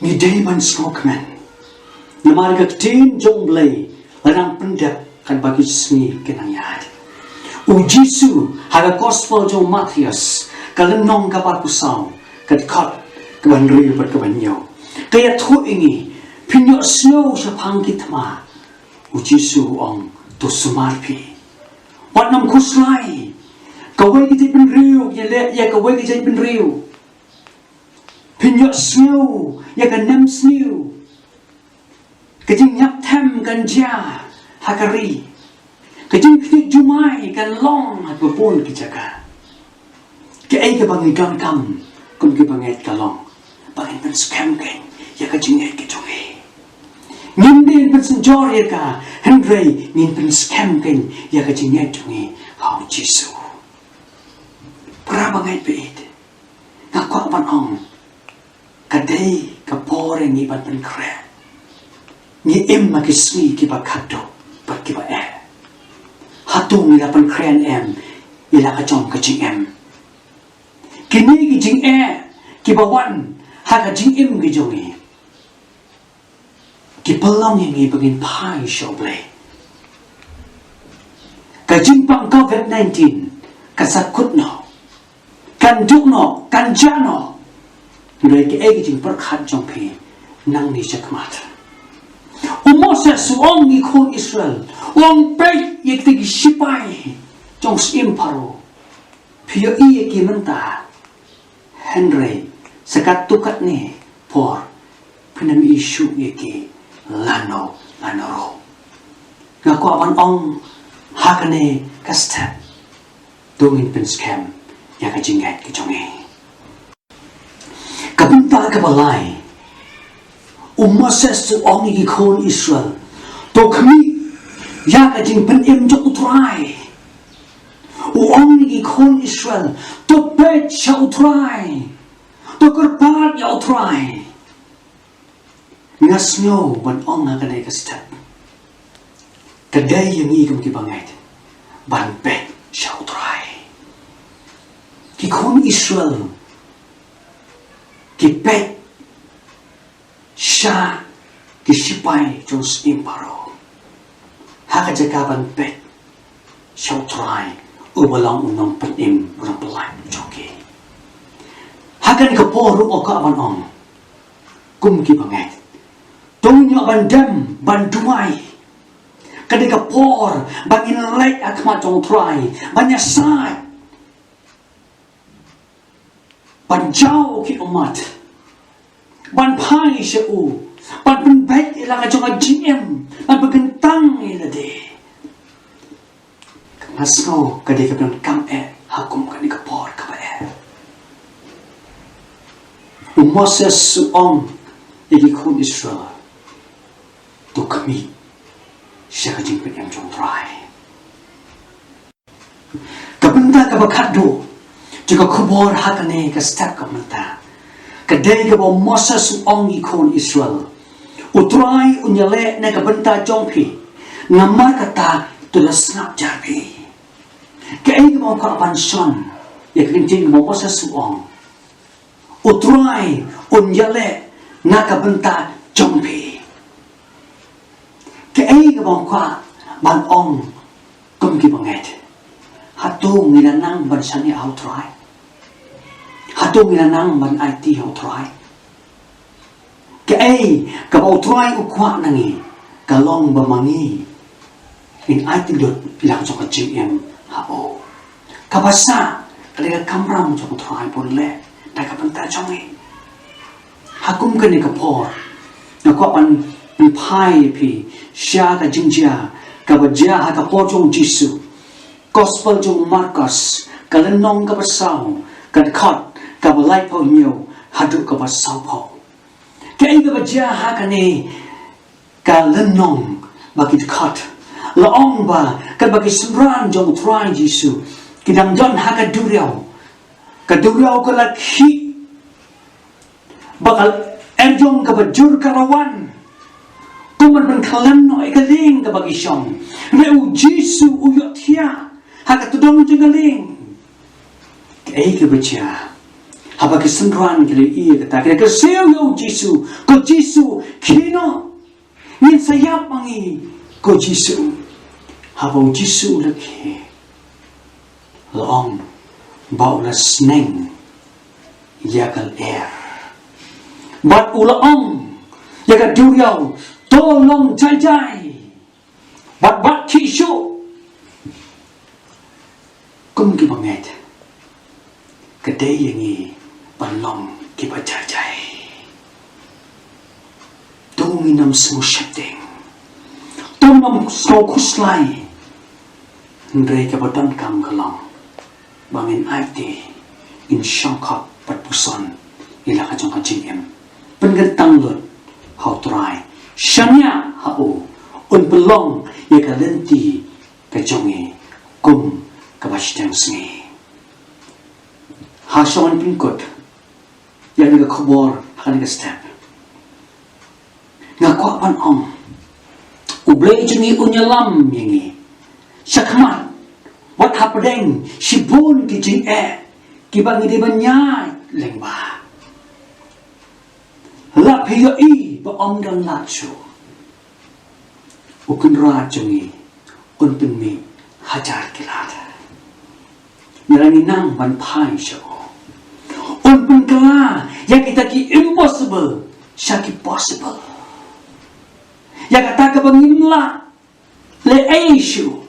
ngi dei ban sngewkmen, namar ka ktien jong U Blei la nang pyndep katba ki sngi ki nang ïaid. U Jisu ha ka Gospel jong u Mathaios, ka lynnong kaba arphew saw, ka dkhot kaba hynriew bad kaba hynñiew, ka ïathuh ïa ngi, phin ïohsngew shaphang ki thma. U Jisu u ong, to sumar phi. Wat nym khuslai. Kawei ka jaitbynriew ka ïaleh ïa kawei ka jaitbynriew. Phin ïohsngew ïa ka nemsniew. Ka jingïap them kan jia ha ka ri. Ka jingkhniot jumai kan long ha kaba bun ki jaka. Kaei kaba ngi donkam kum ki bangeit ka long ba ngin pynskhem kein ïa ka jingngeit ka jong ngi. Ngim dei ban pynsynjor ïa ka, hynrei ngin pynskhem kein ïa ka jingngeit jong ngi ha u Jisu. Para bangeit baieit, nga kwah ban ong, ka dei ka por ïa ngi ban pynkhreh. Ngi im ha ki sngi kiba khatduh bad kiba eh. Hato ngi la pynkhreh em ïa la ka jong ka jingim? Kine ki jingeh kiba wan ha ka jingim ka jong ngi, ki pynlong ïa ngi ba ngin phai sha U Blei. Ka jingpang covid nineteen kan sa kut noh, kan duh noh, kan jah noh. Hynrei kaei ka jingpyrkhat jong phi nangne shakhmat? U Moses u ong ïa ki khun Israel, u ong, peit ïa kita ki shipai jong u syiem Pharaoh. Phi ïohi ïa ki mynta, hynrei sa katto katne por phin ym ïohi shuh ïa ki lano lano ruh. Nga kwah ban ong ha kane ka step, to ngin pynskhem ïa ka jingngeit ka jong ngi. Ka bynta kaba lai, u Moses u ong ïa ki khun Israel, to khmih ïa ka jingpynim jong U Trai. U ong ïa ki khun Israel, to peit sha U Trai, to kyrpad ïa U Trai. Nga sngew ban ong ha kane ka step, ka dei ïa ngi kum ki bangeit ban peit sha U Trai. Ki khun Israel ki peit sha ki shipai jong u syiem Pharaoh ha ka jaka ban peit sha U Trai uba long u nongpynim, u nongpynlait jong ki. Ha kane ka por ruh nga kwah ban ong, kum ki bangeit, to ngin ïoh ban dem ban duwai. Kane ka por ba ngin leit ha khmat jong U Trai ban ïasaid, ban jaw ki ummat, ban phai sha u, ban pynbeit ïa la ka jong ka jingim, ban pynkyntang ïa lade. Nga sngew ka dei ka pyndonkam eh ha kum kane ka por kaba eh. U Moses u ong ïa ki khun Israel, to khmih sha ka jingpynim jong U Trai. Ka bynta kaba khatduh jong ka khubor ha kane ka step ka mynta, ka dei kaba u Moses u ong ïa ki khun Israel, U Trai un ïaleh na ka bynta jong phi, namar kata to la sngap jar phi. Kaei kaba nga kwah ban shon ïa ka ktien kaba u Moses u ong, U Trai un ïaleh na ka bynta jong phi. Kaei kaba nga kwah ban ong kum ki bangeit, hato ngi la nang ban shaniah ha U Trai? Hato ngi la nang ban aiti ha U Trai? Kaei kaba U Trai u kwah na ngi ka long ba ma ngi ngin aiti lut ïa la ka jong ka jingim ha u. Kaba sah ka dei ka kamram jong U Trai ban leh na ka bynta jong ngi. Ha kum kane ka por nga kwah ban pynphai ïa phi sha ka jingjia kaba jia ha ka por jong u Jisu. Gospel jong u Markos, ka lynnong kaba saw, ka dkhot kaba laiphew hynñiew haduh kaba sawphew. Kaei kaba jia ha kane ka lynnong bad ki dkhot? La ong ba katba ki synran jong U Trai Jisu ki dang don ha ka duriaw, ka duriaw ka la khih, ba ka erjong kaba jur ka la wan kum ban pynkhlaiñ noh ïa ka lieng kaba ki shong. Hynrei u Jisu u ïohthiah ha ka tdong jong ka lieng. Kaei kaba jia? Haba ki synran ki la ïohi ïa kata, ki la kyrsiew ïa u Jisu, ko Jisu, khie noh, ngin sa ïap ma ngi, ko Jisu. Haba u Jisu u la khie, la ong ba u la sneng ïa ka lyer bad u la ong ïa ka duriaw, to long jai jai bad bat khih shuh. Kum ki bangeit, ka dei ïa ngi ban long kiba jai jai. To ngin ym sngew sheptieng, to ngin ym sngew khuslai. Hynrei kaba donkam ka long ba ngin aiti in shongkha pat puson ïa la ka jong ka jingim. Pynkyntang lut ha U Trai, shaniah ha u, un pynlong ïa ka lynti ka jong ngi kum kaba shiteng sngi. Ha shong pynkut ïa kane ka khubor ha kane ka step, nga kwah ban ong, U Blei jong ngi un ïalam ïa ngi shakhmat, wat hapdeng shibun ki jingeh kiba ngi dei ban ïaid lyngba. Lap ïohi ba ym don lad shuh, U Kynrad jong ngi un pynmih hajar ki lad. Ngi la ngi nang ban phai sha u. Un pynkylla ïa kita ki impossible sha ki possible. Ïa kata kaba ngim lah leh ei shuh,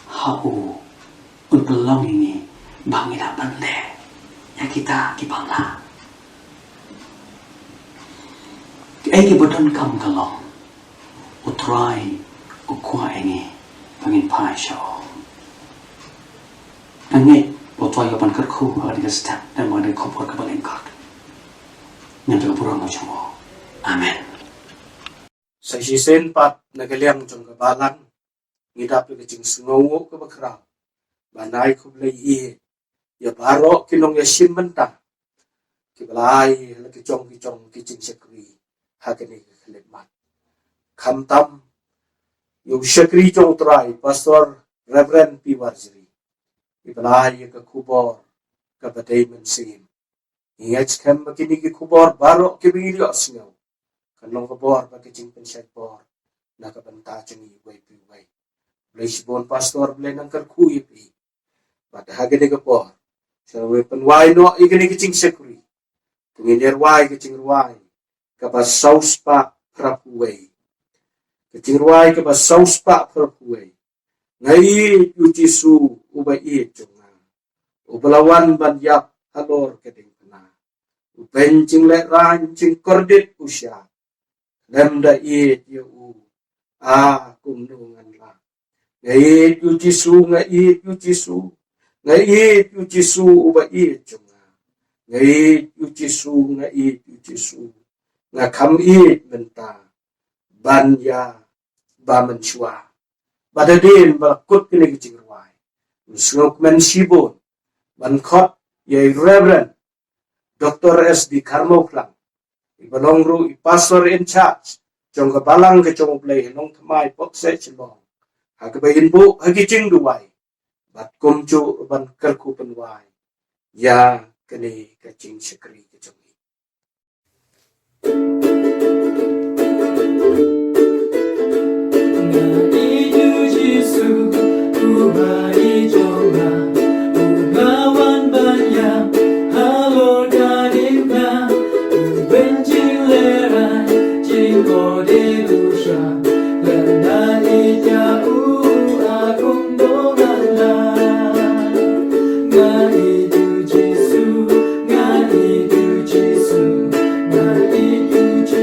ha u un pynlong ïa ngi ba ngi lah ban leh ïa kita kiba lah. Kiei kiba donkam ka long U Trai u kwah ïa ngi ba ngin phai sha u. Nga ngeit ba U Trai u ban kyrkhu ha kane ka step, ha kane ka khubor kaba lyngkot. Ngan da ka burom ka jong u. Amen. Sa shisien pat na ka liang jong ka balang, ngi dap ïa ka jingsngewnguh kaba khraw ban ai khublei ïa baroh ki nongïashim bynta kiba la ai la ki jong ki jong ki jingshakri ha kane ka khyllipmat. Khamtam ïa u shakri jong U Trai, Pastor Reverend P Warjri, iba la ai ïa ka khubor kaba dei mynsiem. Ngi ngeit skhem ba kine ki khubor baroh kiba ngi ïohsngew kan long ka bor bad ka jingpynshait bor na ka bynta jong ngi uwei pa uwei. Blei shibun Pastor, Blei nang kyrkhu ïa phi. Bad ha kane ka por, sa ngin pynwai noh ïa kane ka jingshakri. Ngin ïa rwai ka jingrwai kaba saw spah phra phew wei. Ka jingrwai kaba saw spah phra phew wei. Nga ïeit ïa U Jisu uba ïeit jong nga, uba la wan ban ïap halor ka diengphna. U beiñ jinglehrain jingkordit u shah, lem da ïeit ïa u, a kumno ngan lah. Nga ïeit ïa U Jisu, nga ïeit ïa U Jisu, nga ïeit ïa U Jisu uba ïeit jong nga. Nga ïeit ïa U Jisu, nga ïeit ïa U Jisu, nga kham ïeit mynta ban ïa ba mynshuwa. Bad hadien ba la kut kine ki jingrwai, ngi sngewkmen shibun ban khot ïa i Reverend Doctor S D Kharmawphlang, iba long ruh i Pastor in charge jong ka balang ka jong U Blei ha Nongthymmai Phongseh Shillong, ha kaba in buh ha ki jingduwai bad kumjuh ban kyrkhu pynwai ïa kane ka jingshakri ka jong ngi. Nga ïeit ïa U Jisu, uba ïeit jong nga, uba la wan ban ïap halor ka diengphna. U beiñ jinglehrain jingkordit u shah, lem da ïeit ïa u, a kumno ngan lah. Nga ïeit ïa U Jisu, nga ïeit ïa U Jisu, nga ïeit ïa U Jisu.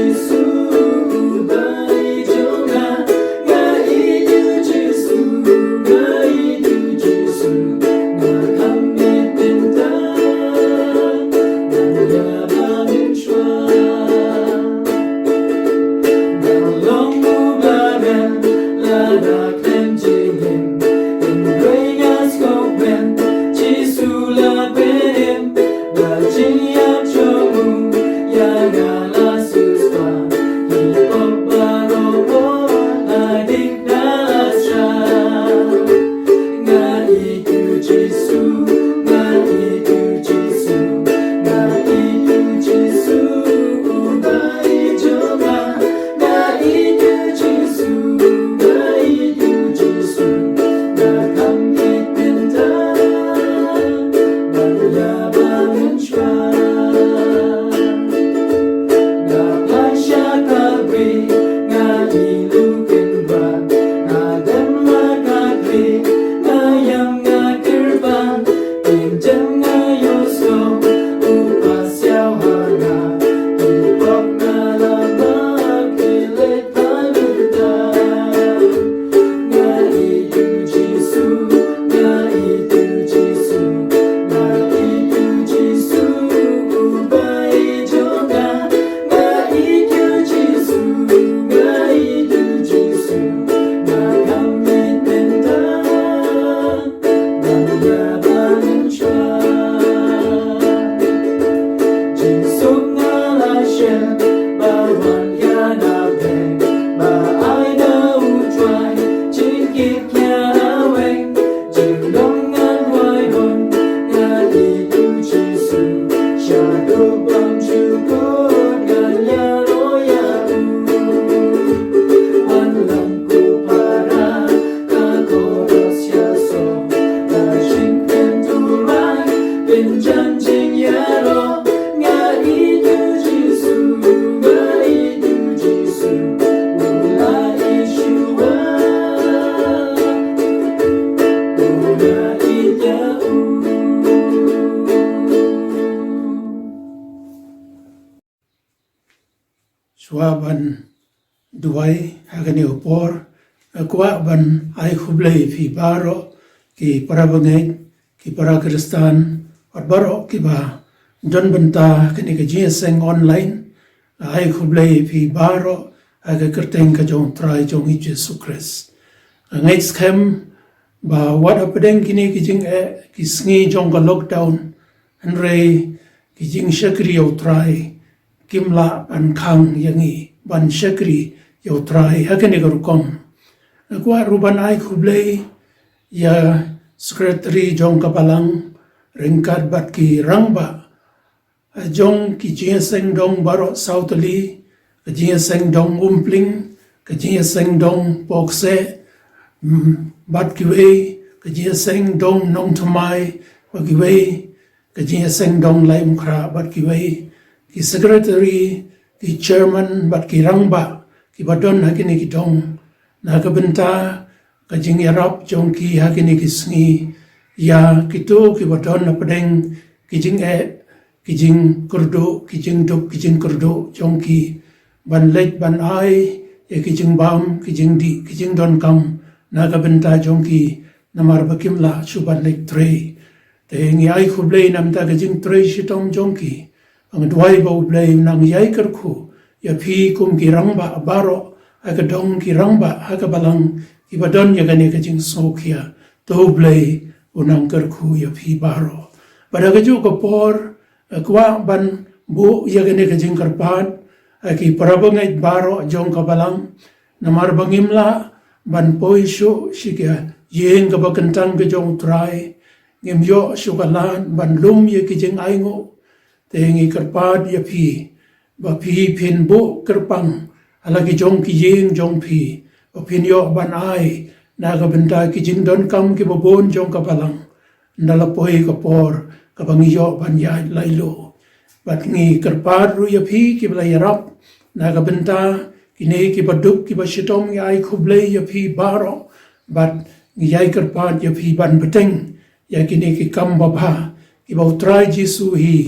Twa ban duwai ha kane ka por, nga kwah ban ai khublei phi baroh, ki para bangeit, ki para Khristan, bad baroh kiba don bynta ha kane ka jingïaseng online, nga ai khublei phi baroh ha ka kyrteng ka jong Trai jong i Jisu Khrist. Nga ngeit skhem ba wat hapdeng kine ki jingeh, ki sngi jong ka lockdown, hynrei ki jingshakri ïa u Trai kim lah ban khang ïa ngi ban shakri ïa u Trai ha kane ka rukom. Nga kwah ruh ban ai khublei ïa secretary jong ka balang ryngkat bad ki rangbah jong ki jingïaseng dong baroh sawtylli, ka jingïaseng dong Umpling, ka jingïaseng dong Pokseh, mm, bad kiwei, ka jingïaseng dong Nongthymmai, bad kiwei, ka jingïaseng dong Laitumkhrah bad kiwei, ki secretary, ki chairman bad ki rangbah kiba don ha kine ki dong, na ka bynta ka jingïarap jong ki ha kine ki sngi ïa kito kiba don hapdeng ki jingeh, ki jingkyrduh, ki jingduk, ki jingkyrduh jong ki, ban leit ban ai ïa ki jingbam, ki jingdih, ki jingdonkam na ka bynta jong ki, namar ba kim lah shuh ban leit trei. Te ngi ai khublei namar ka jingtrei shitom jong ki. Nga duwai ba U Blei un nang ïai kyrkhu ïa phi kum ki rangbah baroh ha ka dong, ki rangbah ha ka balang kiba don ïa kane ka jingsngewkhia. To U Blei un nang kyrkhu ïa phi baroh. Bad ha kajuh ka por, nga kwah ban buh ïa kane ka jingkyrpad ha ki para bangeit baroh jong ka balang, namar ba ngim lah ban poi shuh sha ka ïing kaba kyntang ka jong U Trai, ngim ïoh shuh ka lad ban lum ïa ki jingainguh. Te ngi kyrpad ïa phi ba phi phin buh kyrpang ha la ki jong ki ïing jong phi, ba phin ïoh ban ai na ka bynta ki jingdonkam kiba bun jong ka balang, ynda la poi ka por kaba ngi ïoh ban ïaid laitluid. Bad ngi kyrpad ruh ïa phi kiba la ïarap na ka bynta kine kiba duk kiba shitom, ngi ai khublei ïa phi baroh, bad ngi ïai kyrpad ïa phi ban bteng ïa kine ki kam babha kiba U Trai Jisu hi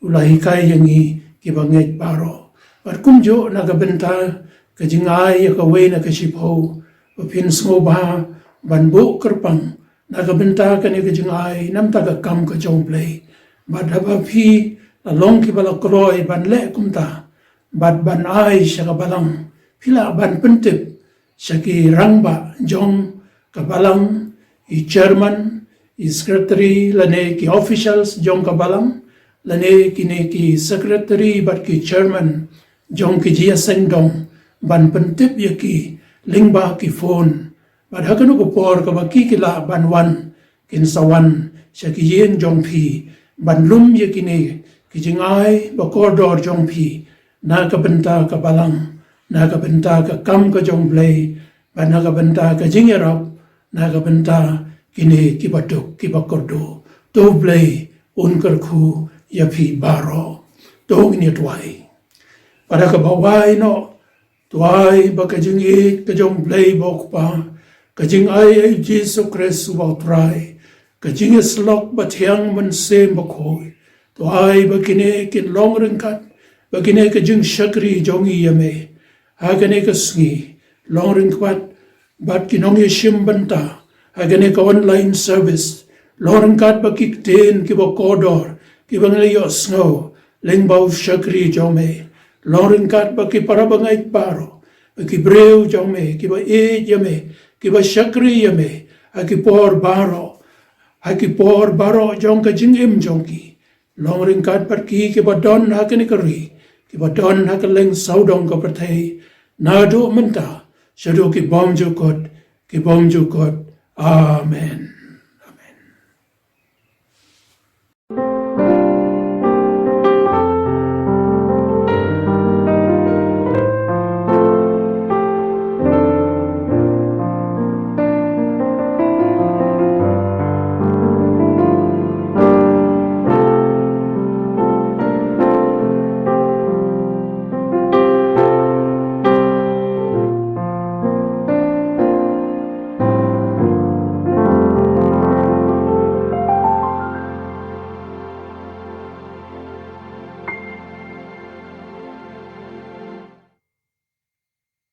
u la hikai ïa ngi kiba ngeit baroh. Bad kumjuh na ka bynta ka jingai ïa kawei na ka shiphew, ba phin sngewbha ban buh kyrpang na ka bynta kane ka jingai namar ka kam ka jong U Blei. Bad haba phi la long kiba la kloi ban leh kumta, bad ban ai sha ka balang, phi lah ban pyntip sha ki rangbah jong ka balang, i chairman, i secretary, lane ki officials jong ka balang, lane kine ki secretary bad ki chairman jong ki jingïaseng dong, ban pyntip ïa ki lyngba ki phone. Bad ha kano ka por kaba ki ki lah ban wan, kin sa wan sha ki ïing jong phi ban lum ïa kine ki jingai ba kordor jong phi, na ka bynta ka balang, na ka bynta ka kam ka jong U Blei, bad na ka bynta ka jingïarap na ka bynta kine kiba duk kiba kyrduh. To U Blei un kyrkhu ïa phi baroh. To ngin ïa duwai. Bad ha kaba wai noh, to ai ba ka jingïeit ka jong U Blei ba U Kpa, ka jingai ïa U Jisu Khrist uba U Trai, ka jingïasyllok ba thiang Mynsiem Bakhuid, to ai ba kine kin long ryngkat bad kine ka jingshakri jong ngi ïa me ha kane ka sngi, long ryngkat bad ki nongïashim bynta ha kane ka online service, long ryngkat bad ki ktien kiba kordor kiba ngi la ïohsngew lyngba u shakri jong me, long ryngkat bad ki para bangeit baroh, bad ki briew jong me kiba ïeit ïa me, kiba shakri ïa me ha ki por baroh, ha ki por baroh jong ka jingim jong ki, long ryngkat bad ki kiba don ha kane ka ri, kiba don ha kylleng sawdong ka pyrthei, naduh mynta shaduh ki bymjukut ki bymjukut. Amen.